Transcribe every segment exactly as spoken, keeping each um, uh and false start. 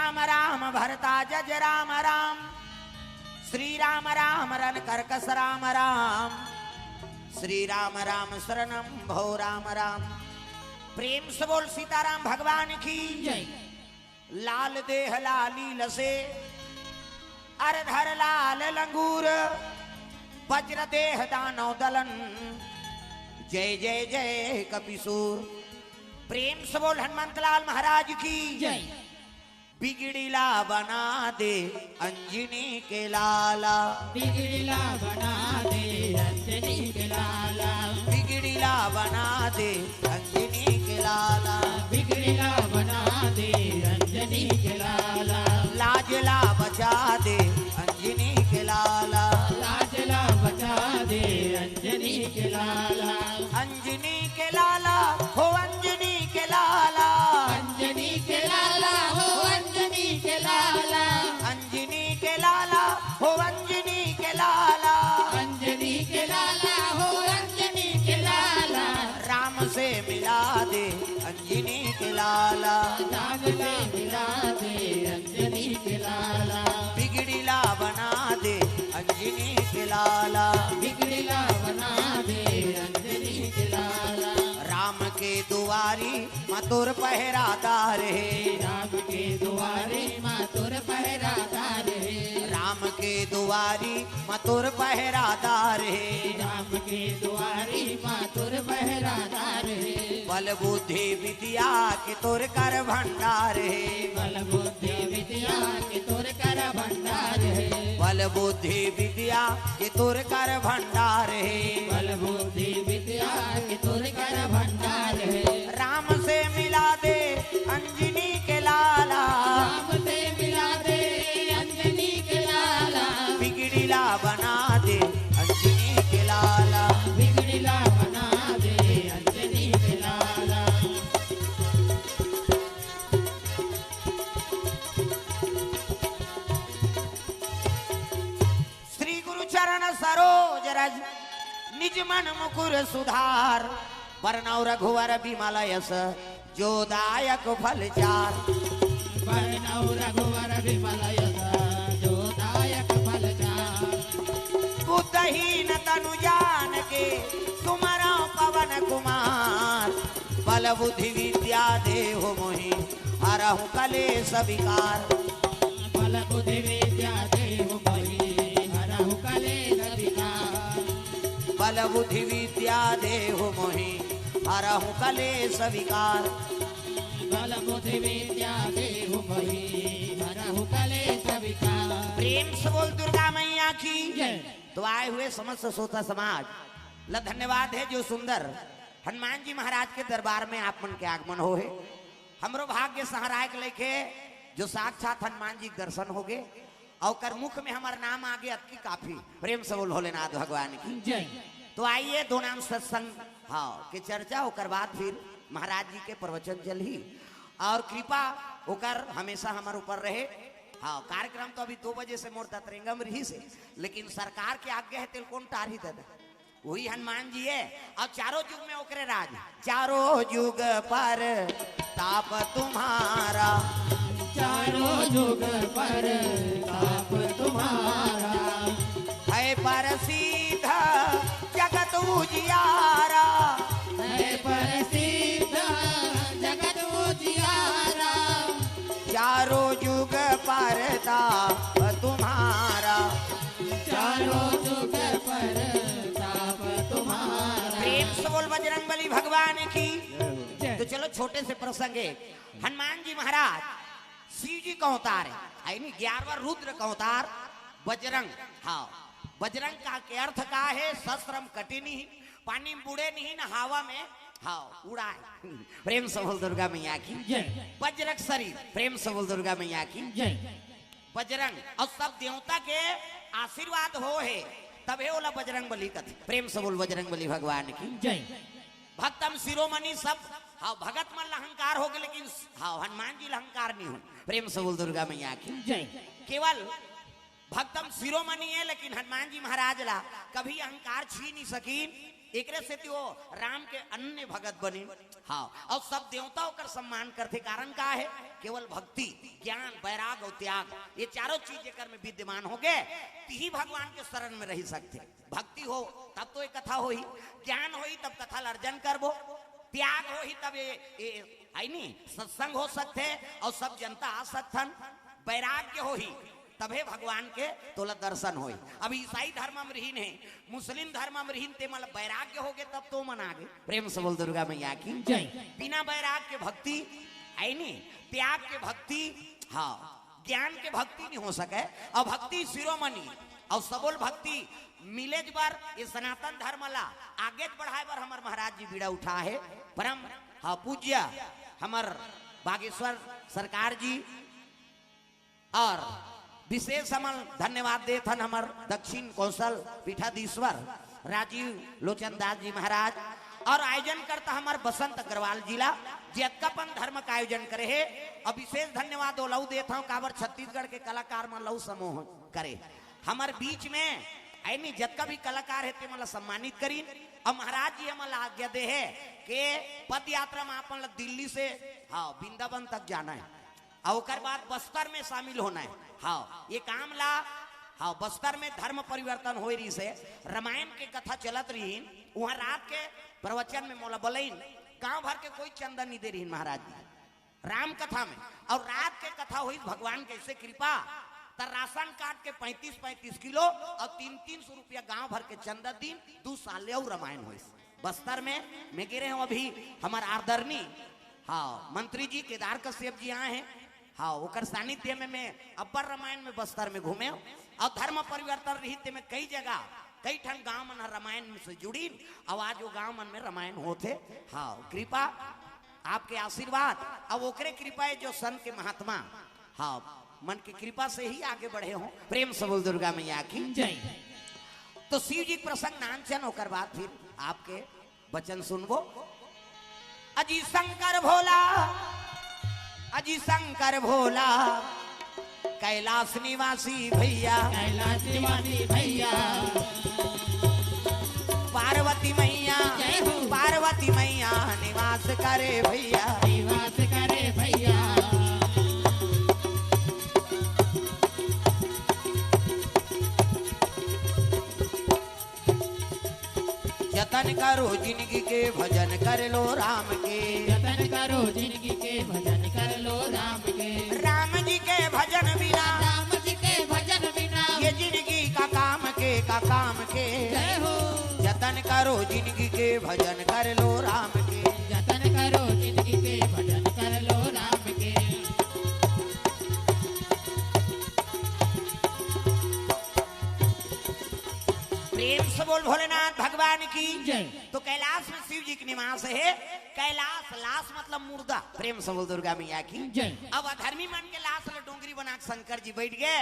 राम राम भरता जज राम राम। श्री राम राम रन करकस राम राम। श्री राम राम शरणम भो राम राम। प्रेम से बोल सीताराम भगवान की। जय। लाल देह लाली लसे अर धर लाल लंगूर। वज्र देह दानव दलन जय जय जय कपिसूर। प्रेम से बोल हनुमंत लाल महाराज की। जय। बिगड़ीला बना दे अंजनी के लाला। बिगड़ीला बना दे अंजनी के लाला। बिगड़ीला बना दे अंजनी के लाला। बिगड़ीला बना दे अंजनी के लाला। लाजला बचा दे अंजनी के लाला। लाजला बचा दे अंजनी के लाला। अंजनी के लाला हो अंजनी के लाला। अंजनी के लाला हो अंजनी के लाला। अंजनी के लाला हो अंजनी के लाला। अंजनी के लाला हो अंजनी के लाला। राम से मिला दे अंजनी के लाला। राम से मिला दे अंजनी के लाला। बिगड़ीला बना दे अंजनी के लाला। बिगड़ीला बना दे अंजनी के लाला। राम के दुआरी म तोर पहरादार हे। राम के दुआरी म तोर पहरादार हे। राम के दुआरी म तोर पहरादार हे। राम के दुआरी म तोर पहरादार हे। बल बुद्धि विद्या के तोर कर भंडार हे। बल बुद्धि विद्या के तोर कर भंडार हे। बल बुद्धि विद्या के तोर कर भंडार हे। बल बुद्धि विद्या के तोर कर भंडार हे। राम से मिला दे अंजनी के लाला। राम से मिला दे अंजनी के लाला। बिगड़ीला बना दे अंजनी के लाला। बिगड़ीला बना दे अंजनी के लाला। श्री गुरु चरण सरोज रज निज मन मुकुर सुधार। बरनउँ रघुवर बिमल यस जो दायक फल चार। बरनउँ रघुवर बिमल यस जो दायक फल चार। बुद्धहीन तनु जान के सुमरउँ पवन कुमार। बल बुद्धि विद्या देहु मोहि हरहु कलेस विकार। बल बुद्धि विद्या देहु मोहि हरहु कलेस विकार। बल बुद्धि विद्या देहु मोहि हरहु कलेस विकार। बल बुद्धि विद्या देहु मोहि हरहु कलेस विकार। प्रेम से बोल दुर्गा मैया की। जय। तो आए हुए समस्त श्रोता समाज ला धन्यवाद हे, जो सुंदर हनुमान जी महाराज के दरबार में आप मन के आगमन होहे। हमरो भाग्य सहराय के लइके जो साक्षात हनुमान जी के दर्शन होगे, अउ ओकर मुख में हमर नाम आगे, अतकी काफी। प्रेम से बोल भोलेनाथ भगवान की। जय। तो आइए, दो नाम सत्संग, हाँ, के चर्चा, ओकर बाद फिर महाराज जी के प्रवचन चलही अउ कृपा ओकर हमेशा हमर ऊपर रहे। हाँ, कार्यक्रम तो अभी दो बजे से मोर दतरेंगम रहिस हे, लेकिन सरकार के आज्ञा हे, तेल कोन टारही दादा? वही हनुमान जी हे, अउ चारों जुग में ओकरे राज। चारों जुग परताप तुम्हारा। चारों जुग परताप तुम्हारा। है प्रसिद्ध जगत उजियारा। है प्रसिद्ध जगत उजियारा। चारों जुग परताप तुम्हारा। चारों जुग परताप तुम्हारा। प्रेम से बोल बजरंग बली भगवान की। जय हो। तो चलो, छोटे से प्रसंग हे। हनुमान जी महाराज शिव जी का अवतार हे, यानी ग्यारहवाँ रुद्र का अवतार बजरंग। हाँ, बजरंग का के अर्थ का हे? शस्त्रम कटिनी, पानी में बुड़े नहीं, ना हवा में, हाँ, उड़ाए। प्रेम से बोल दुर्गा मैया की। जय। वज्रक शरीर, प्रेम से बोल दुर्गा मैया की। जय। बजरंग अउ सब देवता के आशीर्वाद होहे, तभे ओला बजरंग बली कथे। प्रेम से बोल बजरंग बली भगवान की। जय। भक्तम शिरोमणि सब, हाँ, भगत मन ला अहंकार होगे, लेकिन, हाँ, हनुमान जी ला अहंकार नहीं हो। प्रेम से बोल दुर्गा मैया की। जय। केवल भक्तम शिरोमणि हे, लेकिन हनुमान जी महाराज ला कभी अहंकार छी नहीं सकिन। एकरे सेती वो राम के अनन्य भगत बनिन। हाँ, अउ सब देवता ओकर सम्मान करथे। कारण का हे? केवल भक्ति, ज्ञान, वैराग अउ त्याग, ये चारों चीज जेकर में विद्यमान होगे, तिही भगवान के शरण में रहि सकथे। भक्ति हो तब तो ये कथा होही, ज्ञान होही तब कथा ल अर्जन करबो, त्याग होही तब ये, ये, है नी, सत्संग हो सकथे अउ सब जनता आ सकथन। वैराग्य होही तभे भगवान के तोला दर्शन होही। अब ईसाई धर्म म रिहिन हे, मुस्लिम धर्म म रिहिन, ते मन ल वैराग्य होगे तब तो मन आगे। प्रेम से बोल दुर्गा मैया की जय। बिना वैराग के भक्ति है नी, त्याग के भक्ति, हाँ, ज्ञान के भक्ति नहीं हो सके। अउ भक्ति शिरोमणि अउ सबोल भक्ति मिलेज बर ये सनातन धर्म ला आगे बढ़ाए बर हमर महाराज जी बीड़ा उठा हे। परम, हाँ, पूज्य हमर बागेश्वर सरकार जी, अउ विशेष हमन धन्यवाद देथन हमर दक्षिण कौशल पीठाधीश्वर राजीव लोचन दास जी महाराज अउ आयोजन करता हमर बसंत अग्रवाल जी ला, जे अतका पन धर्म का आयोजन करे हे। अउ विशेष धन्यवाद ओला देथंव, काबर छत्तीसगढ़ के कलाकार मन ला समूह करे हमर बीच में, ऐनी जतका भी कलाकार हे ते मन ला सम्मानित करिन। अउ महाराज जी हमन ला आज्ञा दे हे के पद यात्रा में आप मन ला दिल्ली से, हाँ, वृंदावन तक जाना हे। अउ ओकर बाद बस्तर में शामिल होना हे। हाँ, ये काम ला, हाँ, बस्तर में धर्म परिवर्तन होए रहिस हे, रामायण के कथा चलत रहिन, उहाँ रात के प्रवचन में मोला बलइन, गांव भर के कोई चंदा नहीं दे रहिन महाराज जी। राम कथा में, अउ रात के कथा होइस भगवान के ऐसे कृपा, त राशन कार्ड के पैंतीस पैंतीस किलो अउ तीन तीन सौ रुपया गांव भर के चंदा दिन, दू साल ले अउ रामायण होइस। बस्तर में मैं गे रहेंव अभी, हमर आदरणीय, हाँ, मंत्री जी केदार कश्यप जी आए हे। हाँ, ओकर सानिध्य में मैं अब्बड़ रामायण में बस्तर में घूमेंव अउ धर्म परिवर्तन रहिस ते में कई जगह, कई ठन गांव मन ह रामायण से जुड़िन अउ आज वो गांव मन में रामायण होथे। हाँ, कृपा, आपके आशीर्वाद अउ ओकरे कृपा हे जो संत के महात्मा, हाँ, मन के कृपा से ही आगे बढ़े हों। प्रेम से बोल दुर्गा मैया की जय। तो शिव जी के प्रसंग नानचन, ओकर बाद फिर आपके वचन सुनबो। अजी शंकर भोला, अजी शंकर भोला, कैलाश निवासी भैया, कैलाश निवासी भैया। पार्वती मैया, जय हो। पार्वती मैया निवास करे भैया। निवास करे भैया। जतन करो जिनगी के, भजन कर लो राम के। जतन करो जिनगी के, भजन कर लो राम के। राम जी के भजन बिना, राम जी के भजन बिना, ये जिनगी का काम के, का काम के। जय हो। जतन करो जिनगी के, भजन कर लो राम के। जतन करो जिनगी के, भजन कर लो राम के। प्रेम से बोल भोलेनाथ भगवान की जय। तो कैलाश में शिव जी के निवास हे। कैलाश, लाश मतलब मुर्दा। प्रेम से बोल दुर्गा मैया की जय। अब अधर्मी मन के लाश ल डोंगरी बना के शंकर जी बैठ गे,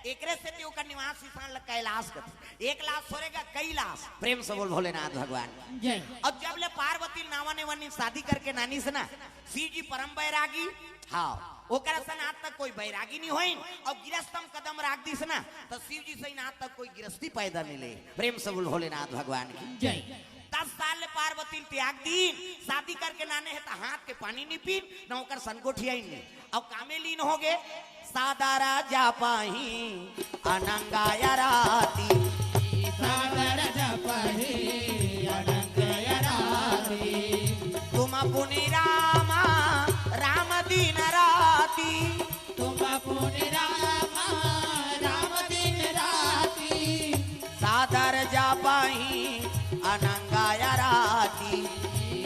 एकरे सेती ओकर निवास स्थान ल कैलाश कथे। एक लाश थोरे गा, कई लाश। प्रेम से बोल भोलेनाथ भगवान की जय। अब जब ले पार्वती नावा ने वनी शादी करके नानिस ना, शिव जी परम बैरागी, हाँ, ओकर असन आज तक कोई बैरागी नहीं होइन। अउ गिरस्ती म कदम राख दिस ना, त शिव जी सही आज तक कोई गिरस्ती पैदा नहीं ले। प्रेम से बोल भोलेनाथ भगवान की जय। दस साल ले पार्वती ल त्याग दीन, शादी करके नाने हे त हाथ के पानी नहीं पीन, न ओकर सन गोठियाइन नहीं। अउ कामे लीन होगे, सादा राजा पाही अनंगाया राती। सादा राजा पाही अनंगाया राती। तुम पुनि रामा राम दिन राती। तुम पुनि रामा राम दिन राती। सादर जापाही अनंगाया राती।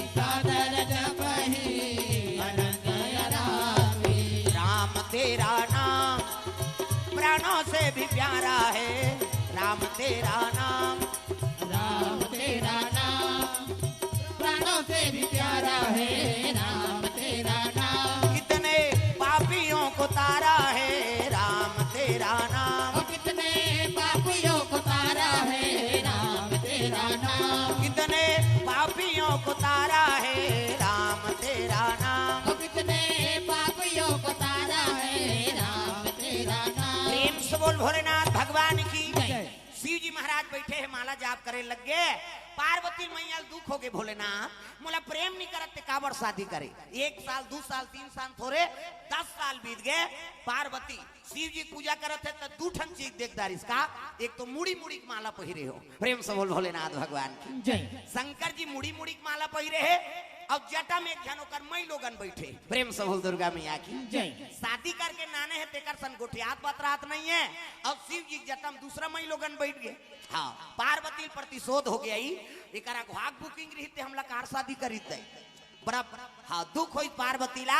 सादर जापाही अनंगाया राती। राम तेरा नाम प्राणों से भी प्यारा है, राम तेरा नाम। राम तेरा नाम प्राणों से भी प्यारा है, राम तेरा नाम। कितने पापियों को तारा है, राम तेरा नाम। ओ कितने पापियों को तारा है, राम तेरा नाम। कितने पापियों को तारा है, राम तेरा नाम। ओ कितने पापियों को तारा है, राम तेरा नाम। प्रेम से बोल भोलेनाथ भगवान की जय। शिव जी महाराज बैठे हे, माला जाप करे लग गे। पार्वती मैया ल दुख होगे, भोलेनाथ, मोला प्रेम नइ करत ते काबर शादी करे? एक साल, दू साल, तीन साल थोरे, दस साल बीत गे। पार्वती शिव जी पूजा करत हे त दू ठन चीज देख डारिस का। एक तो मुड़ी मुड़ी के माला पहिरे हो, प्रेम से बोल भोलेनाथ भगवान की। जय। शंकर जी मुड़ी मुड़ी के माला पहिरे हे, अउ जटा में एक झन ओकर माईलोगन बइठे, प्रेम से बोल दुर्गा मैया की। जय। शादी करके नाने हे तेकर सन गोठियात बतरात नइ हे, अउ शिव जी के जटा में दूसरा माईलोगन बइठ गे। हाँ, पार्वती ल प्रतिशोध होगे, एकरा घाक बुकिंग रहिते हमला कार शादी करित दे। बड़ा, हाँ, दुख होइस पार्वती ला।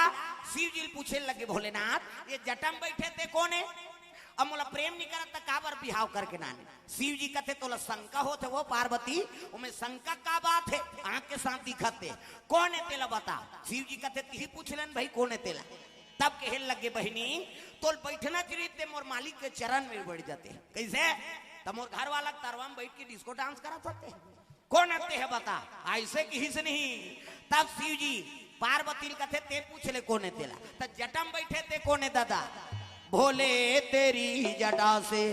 शिव जी ल पूछे लगे, भोलेनाथ, ये जटा में बइठे ते कोन हे? अब मोला प्रेम नइ करत त काबर बिहाव करके नाने? शिव जी कथे, तोला शंका होत हे वो पार्वती, ओमे शंका का बात हे? आंख के साथ दिखत हे, कोन हे तेला बता। शिव जी कथे, तिही पूछ लेन भाई, कोन हे तेला। तब कहे लगे, बहिनी, तोल बइठना चाहिए ते मोर मालिक के चरण में बइठ जाते। कइसे? त मोर घर वाला तरवा में बइठ के डिस्को डांस करत होते। कोन हे ते हे बता, अइसे किहिस नहीं। तब शिव जी पार्वती ल कथे, ते पूछ ले कोन हे तेला। त जटा में बइठे ते कोन हे दादा? भोले तेरी जटा से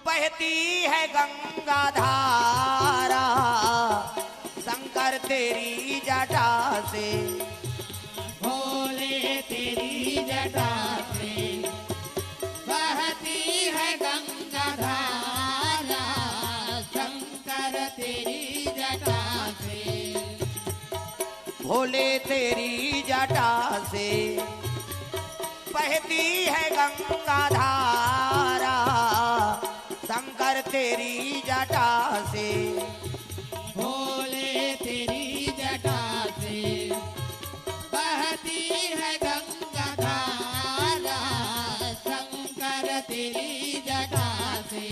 बहती है गंगा धारा, शंकर तेरी जटा से। भोले तेरी जटा से बहती है गंगा धारा, शंकर तेरी जटा से। भोले तेरी जटा से बहती है गंगा धारा, शंकर तेरी जटा से। भोले तेरी जटा से बहती है गंगा धारा, शंकर तेरी जटा से।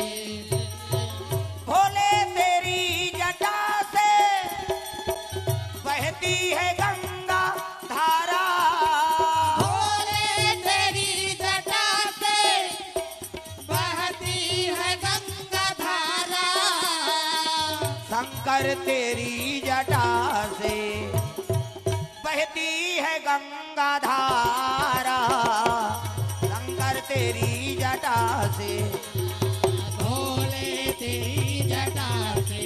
भोले तेरी जटा से बहती है गंगा धारा। भोले तेरी जटा से बहती है गंगा धारा। शंकर तेरी जटा से बहती है गंगा धारा, शंकर तेरी जटा से। भोले तेरी जटा से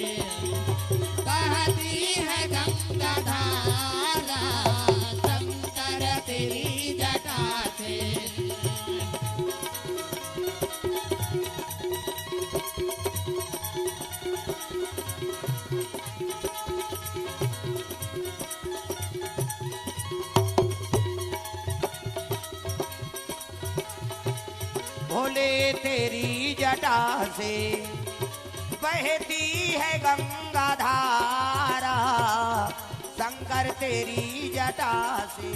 बहती है गंगा धारा, शंकर तेरी जटा से। भोले तेरी जटा से बहती है गंगा धारा, शंकर तेरी जटा से।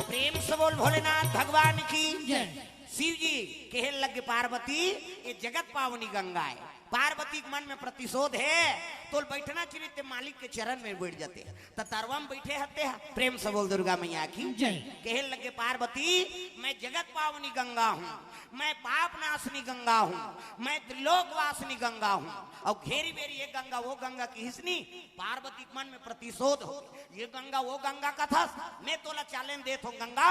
प्रेम से बोल भोलेनाथ भगवान की। जय। शिव जी कहे लगे, पार्वती, ये जगत पावनी गंगा हे। पार्वती के मन में प्रतिशोध हे, तोल बइठना चाहिए ते मालिक के चरण में बइठ जाते। त तरवा में बइठे हते हा। प्रेम से बोल दुर्गा मैया की। जय। कहे लगे, पार्वती, मैं जगत पावनी गंगा हूँ, मैं पाप नाशनी गंगा हूँ, मैं त्रिलोक वासिनी गंगा हूँ। अउ घेरी बेरी ये गंगा, वो गंगा किहिस नी। पार्वती के मन में प्रतिशोध हो, ये गंगा, वो गंगा कथस, मैं तोला challenge देत हूँ गंगा,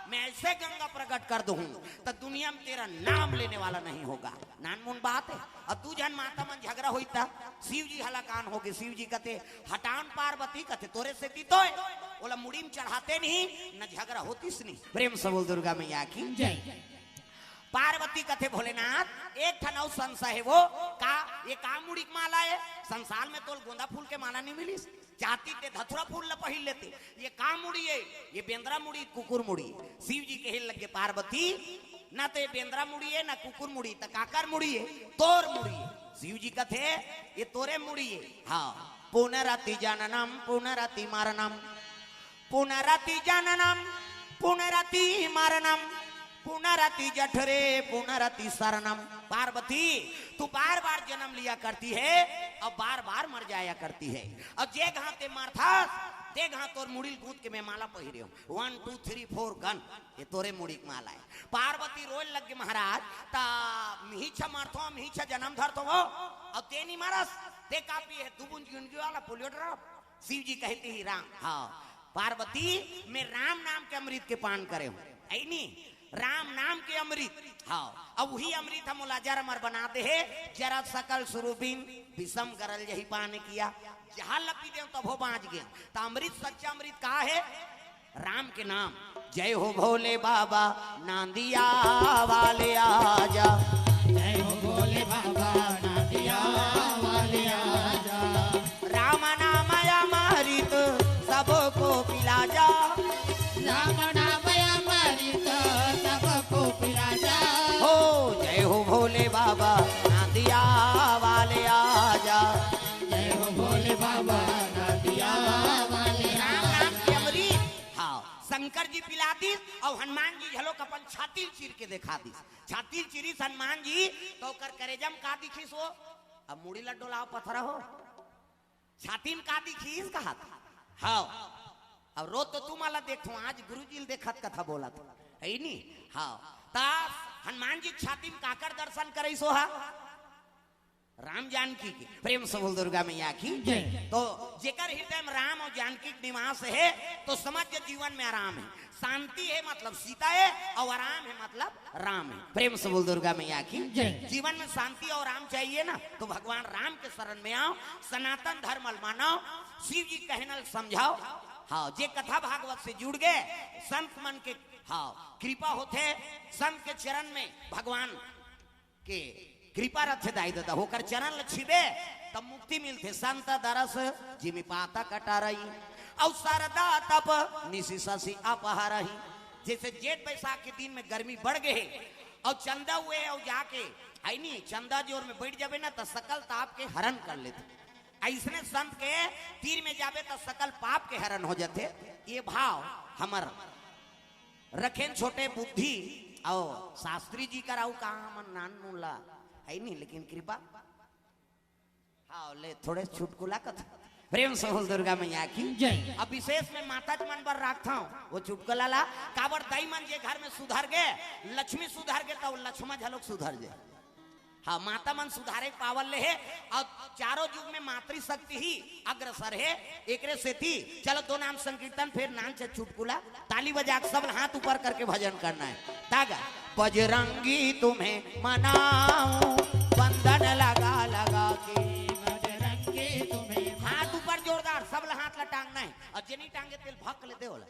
मैं अइसे गंगा प्रकट कर दूँ त दुनिया में तेरा नाम लेने वाला नहीं होगा। नानमुन बात हे। अउ दू झन माता मन झगरा होइस त शिव जी हलाकान होगे। शिव जी कथे, हटान पार्वती, कथे तोरे सेती तो हे, ओला मुड़ी में चढ़ाते नहीं, न झगरा होतिस नहीं। प्रेम से बोल दुर्गा मैया की। जय। पार्वती कथे, भोलेनाथ, एक ठन अउ संशय हे वो, का ये का मुड़ी के माला हे? संसार में तोल गोंदा फूल के माला नहीं मिलिस, जातिस ते धतुरा फूल ल पहिर लेते। ये का मुड़ी हे? ये बेंदरा मुड़ी, कुकुर मुड़ी। शिव जी कहे लगे, पार्वती, ना तो ये बेंदरा मुड़ी हे, ना कुकुर मुड़ी, त काकर मुड़ी हे? तोर मुड़ी हे। शिव जी कथे, ये तोरे मुड़ी हे। हाँ, पुनरति जननम पुनरति मरणम, पुनरति जननम पुनरति मरणम, पुनरति जठरे पुनरति शरणम। पार्वती, तू बार बार जन्म लिया करती है और बार बार मर जाया करती है, और जे घां ते मरथस ते घां तोर मुड़ी ल गूंथ के मैं माला पहिरे हूँ। One two three four gun, ये तोरे मुड़ी के माला हे। पार्वती रोए लग गे, महाराज, त मिहिछा मरथो, मिहिछा जन्म धरथो वो, अउ ते नी मरस, ते का पिए हे? दू बूंद जिंदगी वाला पोलियो ड्रॉप। शिव जी कहते ही राम, हाँ, पार्वती, मैं राम नाम के अमृत के पान करे हूँ। ऐ नी, राम नाम के अमृत। हाँ, अब वही अमृत हम ओला जर अमर बना दे हे। जरा सकल सुरु बिन, विषम गरल जही पान किया। जहाँ लपी देव तभो बाँच गेव। त अमृत, सच्चा अमृत का हे? राम के नाम। जय हो भोले बाबा, नांदिया वाले आजा। जय हो भोले बाबा, नांदिया वाले आजा। राम नाम अमृत, सबको पिला जा। राम नाम अमृत, सबको पिला जा। हो, जय हो भोले बाबा, नांदिया वाले आजा। जय हो भोले बाबा, नांदिया वाले राम आजा। नाम के अमृत। हाँ, शंकर जी पिला दिस अउ हनुमान जी घलोक अपन छाती ल चीर के देखा दिस। छाती ल चीरिस हनुमान जी, त ओकर करेजा म का दिखिस वो? अब मुड़ी ल डोलाव पथरा हो। छाती म का दिखिस कहत? हाँ। अब रोज तो तुमन ला देखथों, आज गुरुजी ल देखत कथा बोलत। हे नी? हाँ। त हनुमान जी छाती म काकर दर्शन करइस ओ हा? राम जानकी के। प्रेम से बोल दुर्गा मैया की। जय। तो जेकर हृदय में राम अउ जानकी के निवास हे, तो समझ जीवन में आराम हे। शांति हे मतलब सीता हे, अउ आराम हे मतलब राम हे। प्रेम से बोल दुर्गा मैया की। जय। जीवन में शांति अउ आराम चाहिए ना, तो भगवान राम के शरण में आव, सनातन धर्म ल मानव, शिव जी कहना ल समझव। हाँ, जे कथा भागवत से जुड़ गे, संत मन के, हाँ, कृपा होथे, संत के चरण में भगवान के कृपा रथे दाई ददा, ओकर चरण ल छीबे तब मुक्ति मिलथे। संत दरस जिमि पातक टरई, अउ सरदा तप निसि ससि अपहरई। जइसे जेठ बैसाख के दिन में गर्मी बढ़ गे हे अउ चंदा हुए अउ जाके, हे नी, चंदा जोर में बइठ जाबे ना, त सकल ताप के हरण कर लेथे। अइसने संत के तीर में जाबे त सकल पाप के हरण हो जाथे। ये भाव हमर रखेन छोटे बुद्धि अउ शास्त्री जी करा अउ का हमन नानमुन ला, हे नी, लेकिन कृपा। हाँ, ले थोड़े चुटकुला कथा। प्रेम से बोल दुर्गा मैया की। जय। अब विशेष में माता मन बर राखथंव वो चुटकुला ला। काबर दाई मन जे घर में सुधर गे, लक्ष्मी सुधर गे, त लक्ष्मा घलोक सुधर जाय। हाँ, माता मन सुधारे के पावर ले हे अउ चारों युग में मातृशक्ति ही अग्रसर हे। एकरे सेती चलो दो नाम संकीर्तन, फेर नाच चुटकुला, ताली बजा के सब हाथ ऊपर करके भजन करना हे। तागा, बजरंगी तुम्हें मनाऊं, बंधन लगा लगा के। बजरंगी तुम्हें हाथ ऊपर जोरदार, सब हाथ ला टांगना हे, अउ जे नी टांगे तेला भक ले दे ओला।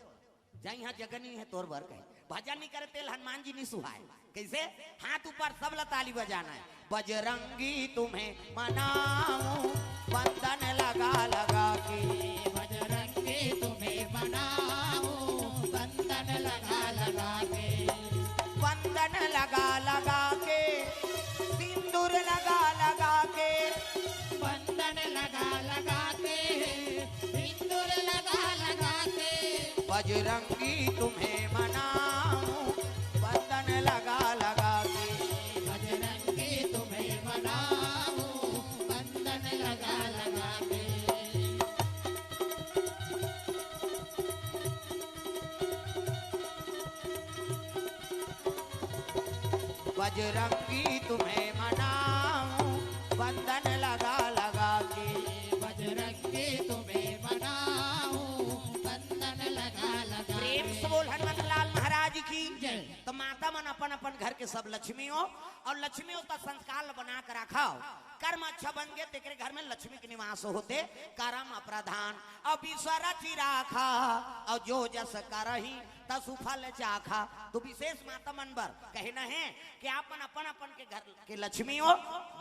जय, इहाँ जगह नहीं है तोर बर कहे। भजन नहीं करे तेला हनुमान जी नहीं सुहाए। कैसे? हाथ ऊपर, सब ला ताली बजाना हे। बजरंगी तुम्हें मनाऊं, बंधन लगा लगा के। बजरंगी तुम्हें मनाऊं, बंधन लगा लगा के। बंधन लगा लगा के, सिंदूर लगा लगा के। बंधन लगा लगा के, सिंदूर लगा लगा के। बजरंगी तुम्हें मनाऊं, बंधन लगा लगा के। बजरंगी तुम्हें मनाऊं, बंधन लगा लगा के। बजरंगी तुम्हें मनाऊं, बंधन लगा लगा के। बजरंगी तुम्हें मनाऊं, बंधन लगा लगा के। प्रेम से बोल हनुमत लाल महाराज की। जय। त माता मन अपन अपन घर के सब लक्ष्मी हो, अउ लक्ष्मी हो त संस्कार ल बना के राखव। कर्म अच्छा बन गे तेकरे घर में लक्ष्मी के निवास होथे। करम प्रधान अब ईश्वर चिराखा, अउ जो जस करही तसु फल चाखा। तो विशेष माता मन बर कहना हे कि आपन अपन अपन के घर के लक्ष्मी हो,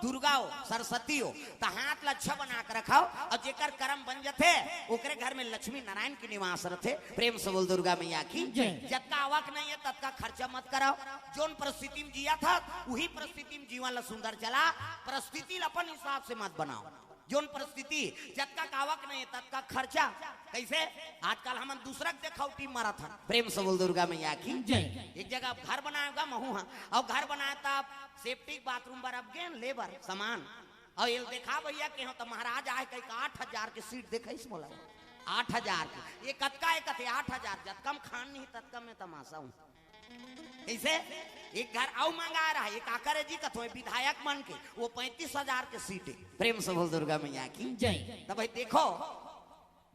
दुर्गा हो, सरस्वती हो, त हाथ ला अच्छा बना के रखव, अउ जेकर करम बन जथे ओकरे घर में लक्ष्मी नारायण के निवास रथे। प्रेम से बोल दुर्गा मैया की। जय। जतका आवक नहीं हे ततका खर्चा मत करव। जोन परिस्थिति में जियत हस उही परिस्थिति में जीवन ला सुंदर चला, परिस्थिति ला अपन हिसाब से मत बनाव। जोन परिस्थिति, जतका आवक नहीं हे ततका खर्चा। कैसे? आजकल हमन दूसरा के देखावटी मारत हन। प्रेम से बोल दुर्गा मैया की। जय। एक जगह घर बनाए गा महू हा, अउ घर बनाए त सेप्टिक बाथरूम बर अब गेन ले बर सामान, अउ एला देखा भैया के हो त महाराज आए कहिके आठ हजार के सीट देखाइस मोला। आठ हजार के। ये कतका हे? कथे आठ हजार। जतका म खान नहीं ततका में तमाशा हूँ। कैसे? एक घर अउ मंगा रहा हे, एक आकर जी कथो विधायक मन के, वो पैंतीस हजार के सीट हे। प्रेम से बोल दुर्गा मैया की। जय। त भाई देखो,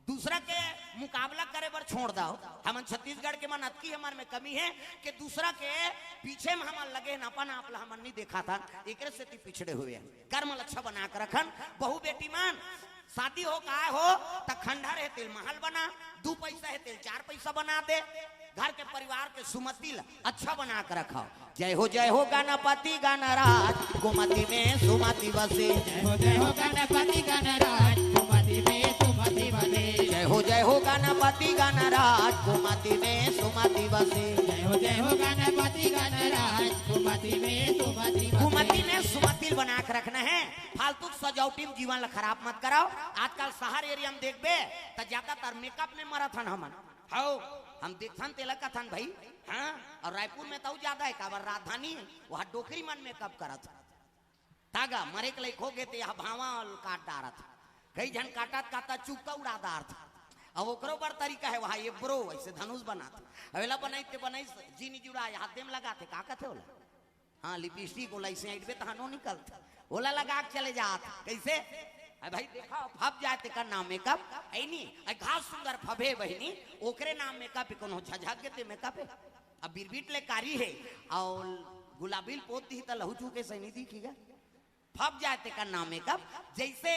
दूसरा के मुकाबला करे बर छोड़ दव। हमन छत्तीसगढ़ के मन अतकी हमर में कमी हे कि दूसरा के पीछे में हमन लगे हन, अपन आप ला हमन नहीं देखाथन, एकरे सेती पिछड़े हुए हन। कर्म ल अच्छा बना के रखन। बहू बेटी मन, शादी हो काय हो, त खंडहर हे तेल महल बना, दू पैसा हे तेल चार पैसा बना दे, घर के परिवार के सुमति ल अच्छा बना के रखव। जय हो जय हो गणपति गणराज, गुमति में सुमति बसे। जय हो जय हो गणपति गणराज, गुमति में सुमति बसे। जय हो जय हो गणपति गणराज, गुमति में सुमति बसे। जय हो जय हो गणपति गणराज, गुमति में सुमति बसे। गुमति में सुमति बना के रखना हे। फालतू सजावटी में जीवन ला खराब मत कराव। आजकल शहर एरिया में देखबे त ज्यादातर मेकअप में मरत हन हमन। हव, हम देखथन तेला कथन भाई। हाँ, अउ रायपुर में त अउ ज्यादा हे, काबर राजधानी हे, वहाँ डोकरी मन मेकअप करत। तागा मरे के लइक हो गे ते यह भावा काट डारत। कई झन काटत काटत चुपका उड़ा डारत। अब ओकरो बर तरीका हे, वहाँ ये ब्रो ऐसे धनुष बनात। अवेला बनाई ते बनाई, जीनी जुड़ा हाथे में लगाथे, का कथे ओला? हाँ, लिपस्टिक ओला ऐसे ऐंठबे तहानो निकलत। ओला लगा के चले जात। कैसे? अरे भाई देखा, फब जाए तेकर नाम मेकअप। ऐ नी, ऐ घास सुंदर फबे बहिनी, ओकरे नाम मेकअप हे, कोनो झझक के ते मेकअप हे। अब बिरबिट ले कारी हे, अउ गुलाबी ल पोत दिही त लहू चूके सैनी दिखी गा। फब जाए तेकर नाम मेकअप। जैसे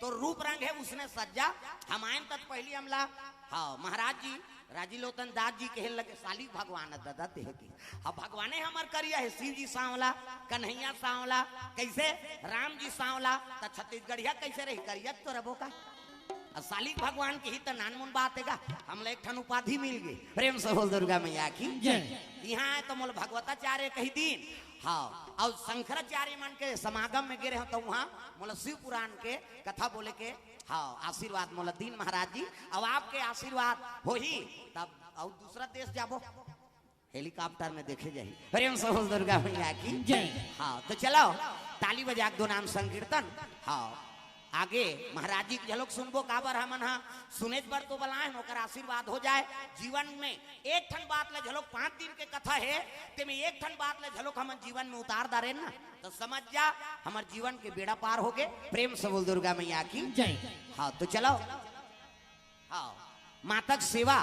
तोर रूप रंग हे उसने सज्जा। हम आयन तत पहली हमला, हाँ, महाराज जी, राजीलोतन दास जी कहे लगे, साली भगवान ददा देह की। अब भगवाने हमर करिया हे, शिव जी सांवला, कन्हैया सांवला, कैसे? राम जी सांवला, त छत्तीसगढ़िया कैसे रही, करिया तो रबो का। अब साली भगवान के ही त नानमुन बात हे गा, हमला एक ठन उपाधि मिल गे। प्रेम से बोल दुर्गा मैया की। जय। यहाँ आए त मोला भगवताचार्य कही दीन। हाँ, अउ शंकराचार्य मन के समागम में गे रहे त वहाँ मोला शिव पुराण के कथा बोले के, हाँ, आशीर्वाद मोला दीन महाराज जी। अब आपके आशीर्वाद होही तब अउ दूसरा देश जाबो, हेलीकॉप्टर में देखे जाही। प्रेम से बोल दुर्गा मैया की। जय। हाँ, त चलो, ताली बजा के दो नाम संकीर्तन। हाँ, आगे महाराज जी के झलक सुनबो, काबर हमन हा सुनेच बर तो बलाए हन, ओकर आशीर्वाद हो जाए। जीवन में एक ठन बात ला, झलक पाँच दिन के कथा हे, तेमे एक ठन बात ला झलक हमन जीवन में उतार डारेन ना, त समझ जा, हमर जीवन के बेड़ा पार हो गे। प्रेम से बोल दुर्गा मैया की। जय। हाँ, त चलो। हाँ, माता के सेवा,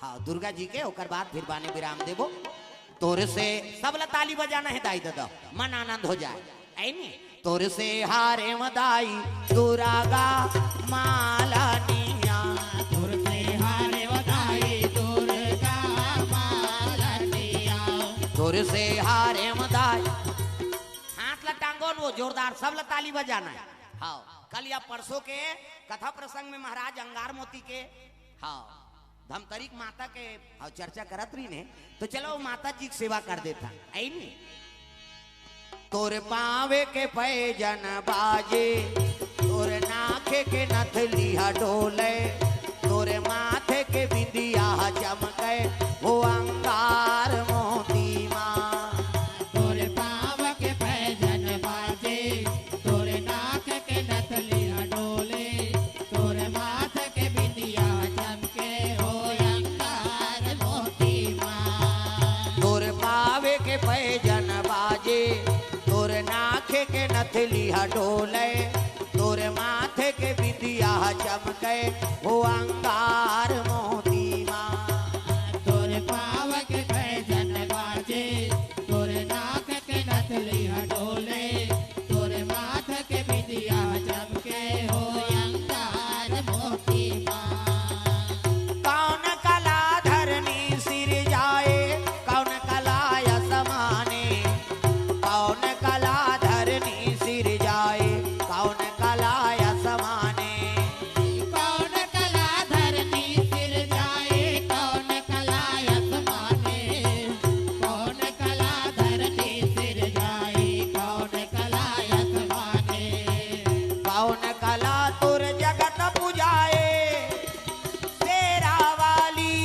हाँ, दुर्गा जी के, ओकर बाद फिर बाने विराम देबो। तोर से, सब ला ताली बजाना हे दाई ददा, मन आनंद हो जाए। ऐ नी? तोर से हारे म दाई दुर्गा मालनिया। तोर से हारे म दाई दुर्गा मालनिया। तोर से हारे म दाई। हाथ ला टांगो न वो जोरदार, सब ला ताली बजाना हे। हाँ, कल या परसों के कथा प्रसंग में महाराज अंगार मोती के, हाँ, धमतरी के माता के, हाँ, चर्चा करत रहिन हे, त चलो माता जी के सेवा कर देथन। ऐ नी? तोर पावे के पैजन बाजे, तोर नाखे के नथली ह डोले, तोर माथे के बिंदिया ह चमके, हो अंगार मोती मा। तोर पाँव के पैजन बाजे, तोर नाक के नथली ह डोले, तोर माथ के बिंदिया चमके हो अंगार मोती मा। तोर पावे के पैजन बाजे, तोर नाक के नथली ह डोले, तोर माथे के बिंदिया ह चमके हो अंगार मोती मा। तोर पाँव के पैजन बाजे, तोर नाक के नथली ह डोले, तोर माथ के बिंदिया चमके हो अंगार मोती मा। कौन कला धरनी सिरजाए, कौन कला असमाने, कौन कला धरनी सिरजाए, कौन कला असमाने। कौन कला धरनी सिरजाए, कौन कला असमाने, कौन कला धरनी सिरजाए, कौन कला असमाने। कौन कला तोर जगत पुजाए, शेरा वाली,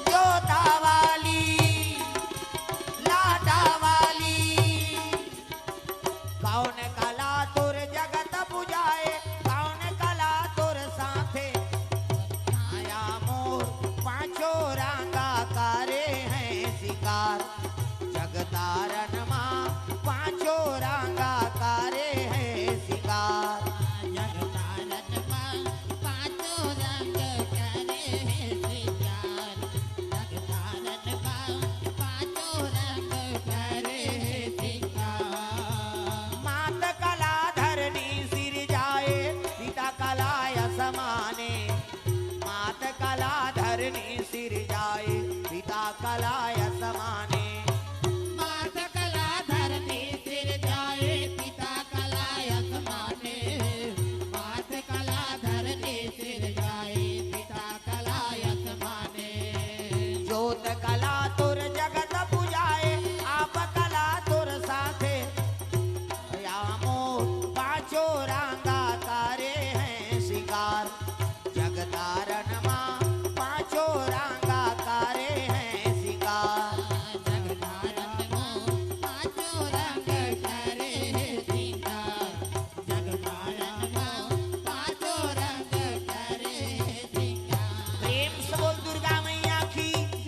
जोता वाली, लाटा वाली। कौन कला तोर जगत पुजाए, कौन कला तोर साथे। छाया मोर पांचों रांगा करे हैं शिकार, जगतार